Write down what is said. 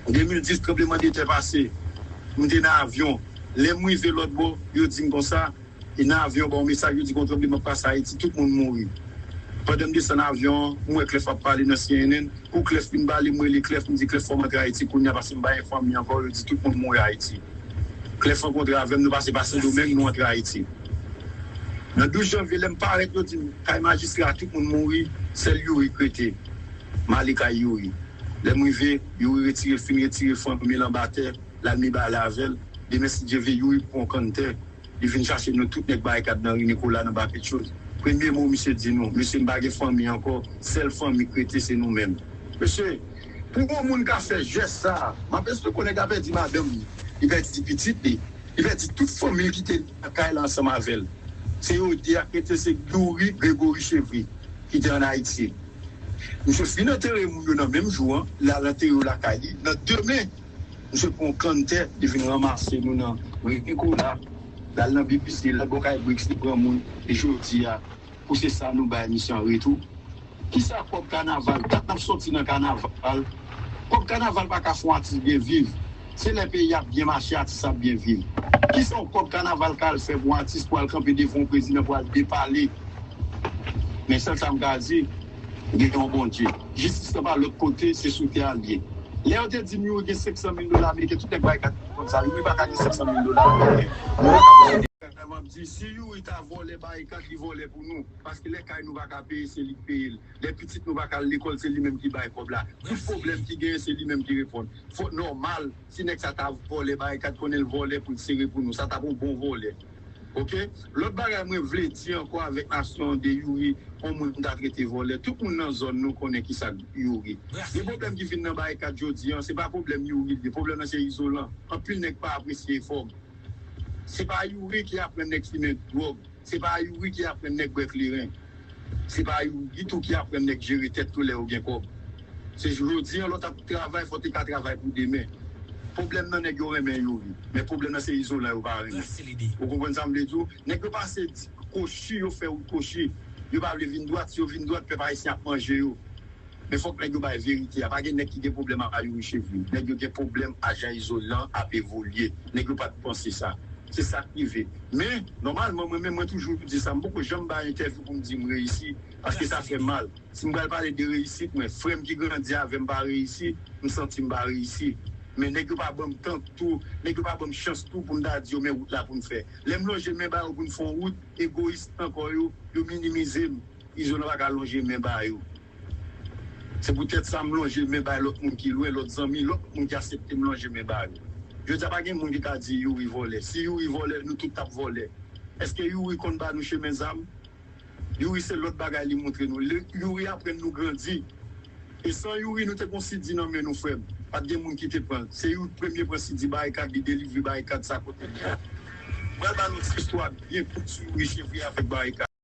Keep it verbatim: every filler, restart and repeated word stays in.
De mil dis, tranblemanntè pase. M te nan avyon. Lè m rive lòt bò, yo di m konsa, e nan avyon, ba yon mesaj, yo di gon tranbleman pase Ayiti, tout moun mouri. Pandan m desann avyon an, m wè Clef ap pale nan C N N. Kou Clef vin pale, m rele Clef, m di, Clef, fò m antre Ayiti kounye a, paske m pa gen fanmi ankò, yo di tout moun mouri Ayiti. Clef rankontre avè m, nou pase pa Sendomeng, nou antre Ayiti. Nan douz janvye, lè m parèt, yo di m, kay majistra, tout moun mouri, sèl Youri k rete. M ale kay Youri. Lè m rive, Youri retire, fin retire fanmi l anba tè, l al mibalè avè l. Demen, si Dye vle, Youri pran yon kann tè. Li vin chache nou tout nèg Barikad nan ri Nikola, nan Baketchòz. Premye mo misye di nou, mesye, m pa gen fanmi ankò, sèl fanmi k rete se nou menm. Mesye, pou yon moun ka fè jès sa a, m ap esplike w, nèg la pèdi madanm li, li pèdi pitit li, li pèdi tout fanmi l ki te nan kay la ansanm avè l. Se yo de a k rete, se Youri, Gregory Chevry, ki te ann Ayiti. Misye fin antere moun yo nan menm jou an, l al antere yo lakay li. Nan demen, misye pran yon kann tè, li vin ranmase nou nan ri Nikola, l al nan B B C, l al bò kay Brix, li pran moun, e jodi a, pou se sa nou bay misye an retou. Kisa kòb kanaval, dat n ap sòti nan kanaval, kòb kanaval pa ka fè yon atis byen viv. Se lè peyi ap byen mache, atis ap byen viv. Kisa yon kòb kanaval ka al fè pou yon atis, pou al kanpe devan yon prezidan, pou al depale? Men sèl sa m ka di, gen yon Bondye. Jistis lan pa lòt kote, se sou tè a l ye. Lè yo te di m Youri gen senk san mil dola ameriken, tout nèg Barikad konn sa, Youri pa ka gen senk san mil dola ameriken. M ap di, si Youri ta vòlè Barikad, li vòlè pou nou. Paske lè kay nou pa ka peye, se li k peye l. Lè pitit nou pa ka al lekòl, se li menm ki bay kòb la. Tout pwoblèm ki genyen, se li menm ki reponn. Fòk nòmal, si nèg sa ta vòlè Barikad, konnen l vòlè pou l sere pou nou. Sa t ap yon bon vòlè. Oke? Lòt bagay mwen vle di ankò avèk nasyon an de Youri, yon moun ta trete vòlè. Tout moun nan zòn nou konnen kisa Youri. Gen pwoblèm ki vin nan Barikad jodi an, se pa pwoblèm Youri l ye, pwoblèm nan se Izolan. Anpil nèg pa apresye efò m. Se pa Youri ki aprann nèg fimen dwòg. Se pa Youri ki aprann nèg bwè kleren. Se pa Youri ditou ki aprann nèg jere tèt yo lè yo gen kòb. Se jodi an lè w t ap travay, fò w te ka travay pou demen. Pwoblèm nan nèg yo renmen Youri, men pwoblèm nan se Izolan yo pa renmen. Ou konprann sa m vle di w? Nèg yo pase di kochi, yo fè wout kochi. Yo pa vle vin dwat, si yo vin dwat, pèp ayisyen ap manje yo. Men fòk nèg yo bay verite a. Pa gen nèg ki gen pwoblèm ak Youri Chevry. Nèg yo gen pwoblèm ak jan Izolan ap evolye. Nèg yo pa t panse sa. Se sa k rive. Men, nòmalman, mwen menm, mwen toujou di sa. M poko janm bay entèvyou pou m di m reyisi, paske sa fè mal. Si m pral pale de reyisit mwen, frè m ki grandi avè m pa reyisi, m santi m pa reyisi. Men nèg yo pa ban m tan tou, nèg yo pa ban m chans tou pou m ta di yo men wout la pou m fè. Lè m lonje men ba yo pou n fè yon wout, egoyis ankò yo, yo minimize m. Izolan pa ka lonje men ba yo. Se poutèt sa m lonje men bay lòt moun ki lwen, lòt zanmi, lòt moun ki aksepte m lonje men ba yo. Jodi a pa gen moun ki ka di Youri vòlè. Si Youri vòlè, nou tout t ap vòlè. Èske Youri konn ba nou chemen zam? Youri se lòt bagay li montre nou. Youri aprann nou grandi. E san Youri, nou te gon sidi nan men nou, frè m. Pa t gen moun ki te pran l. Se Youri k premye pran sidi Barikad, li delivre Barikad sa kote l ye a. M pral ba nou ti istwa byen kout sou Youri Chevry avèk Barikad.